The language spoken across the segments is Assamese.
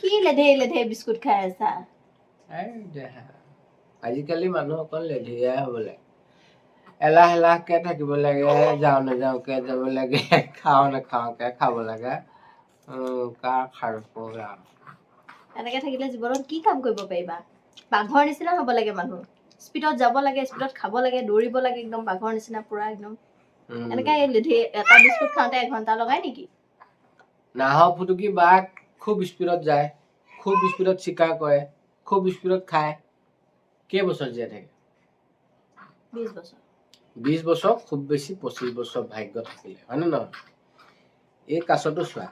কি লেধেই লেধেই বিস্কুট খাই আছা? এই দেহা, আজিকালি মানুহ অকণ লেধেৰীয়াই হ'ব লাগে, এলাহ এলাহকে থাকিব লাগে, যাওঁ নাযাওঁকে যাব লাগে, খাওঁ নাখাওঁকে খাব লাগে। কাৰ খাৰ। এনেকে থাকিলে জীৱনত কি কাম কৰিব পাৰিবা? বাঘৰ নিচিনা হ'ব লাগে মানুহ। স্পীডত যাব লাগে, স্পীডত খাব লাগে, দৌৰিব লাগে, একদম বাঘৰ নিচিনা পুৰা একদম। এনেকে লেধেই এটা বিস্কুট খাওঁতে এঘণ্টা লগাই নেকি? নাহৰ ফুটুকি বাঘ খুব স্পীডত যায়, খুব স্পীডত চিকাৰ কৰে, খুব স্পীডত খায়। কেইবছৰ জীয়াই থাকে? 20 বছৰ। 20 বছৰ, খুব বেছি 25 বছৰ, ভাগ্য থাকিলে, হয়নে নহয়? এই কাছটো চোৱা,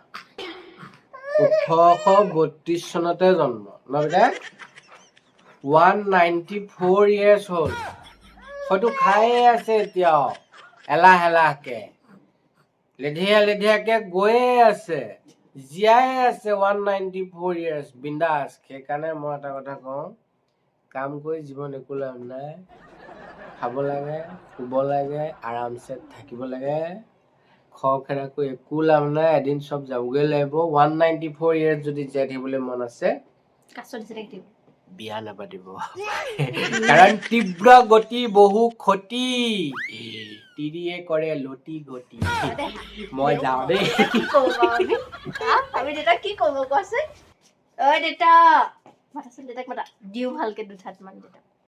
1832 চনতে জন্ম ন বেটা? 194 ইয়েৰ্ছ হ'ল। হয়তো খায়ে আছে এতিয়াও এলাহ এলাহকে, লেধেৰীয়া লেধেৰীয়াকে গৈয়ে আছে, জীয়াই আছে 194 ইয়েৰ্ছ বিন্দাছ। সেইকাৰণে মই এটা কথা কওঁ, কাম কৰি জীৱন একো লাভ নাই। খাব লাগে, শুব লাগে, আৰামছে থাকিব লাগে। খৰখেদাকৈ একো লাভ নাই, এদিন চব যাবগৈ লাগিব। 194 ইয়েৰ্ছ যদি জীয়াই থাকিবলৈ মন আছে, কাছৰ নিচিনা থাকিব। বিয়া নাপাতিব, কাৰণ তীব্ৰ গতি বহু ক্ষতি, তিৰিয়ে কৰে লতি গতি। মই যাওঁ দেই। কি ক'ব বাৰু আমি? হা? আমি দেউতাক কি ক'ব কোৱাচোন? ঐ দেউতা, মাতাচোন দেউতাক, মাতা। দিওঁ ভালকে দুঠাত মান দেউতাক।